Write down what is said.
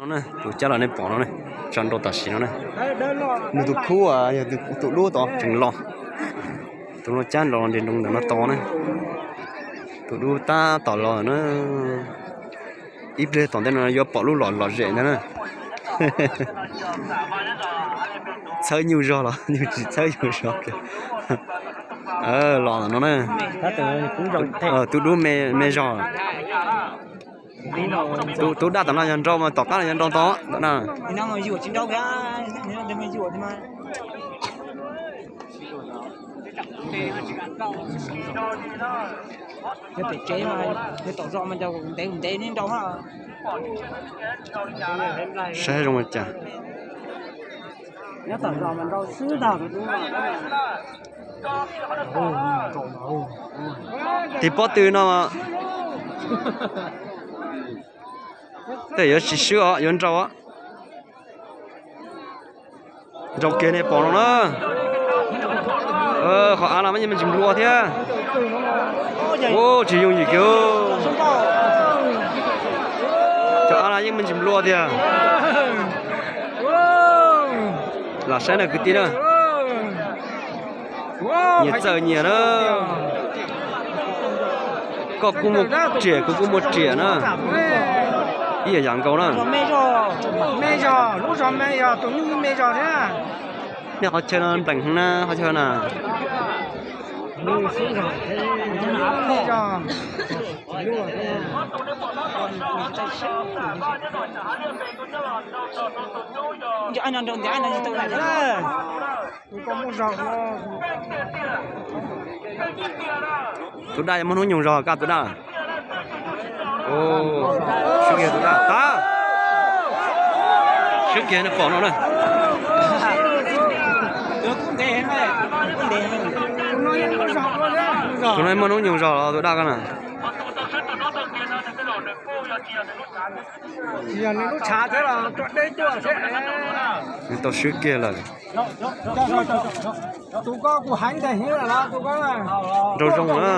Tus cab los nej pom no ne, tsa nrau tam sim no ne. Nws tus khub yog tus dub tod tseem los. Tus no cab nrau nres nroo ntawm no tod ne. Tus dub tab tom los na. Ib pliag tom ntej no yuav pom lub lom lom zem ntag na. Txhawb nyuj zog los nyuj tsis txhawb nyuj zog kiag. Los ntawm no na. Tus dub me zog. Tus daj tom no yog nrau mas tom qab no yog nrau tod tom na. Saib zoo li cas. Tig pob tw no. Tej yuav tsis swb os, yuav nrau os. Nrau kiag nej pom no na. Qhov av no yeej me ntsis nplua thiab. Tsis yooj yim kiag. Cov av no yeej me ntsis nplua tiag. Lam saib na kwv tij na. Nyias txawj nyias na. Koj kuj muaj riam kuv kuj muaj riam na. Ib yam yam nkaus na. Me zog, lub zog me zog, tus nyuj me zog thiab. Nej qhov chaw no npleem heev na qhov chaw na. Tus daj yuav muaj hnub nyoog zog koj tus daj. Swb kiag tus daj tag. Swb kiag nej pom no na. Tus no muaj hnub nyoog zog los tus daj koj na. Nws tau swb kiag lawm. Nrau zoo na.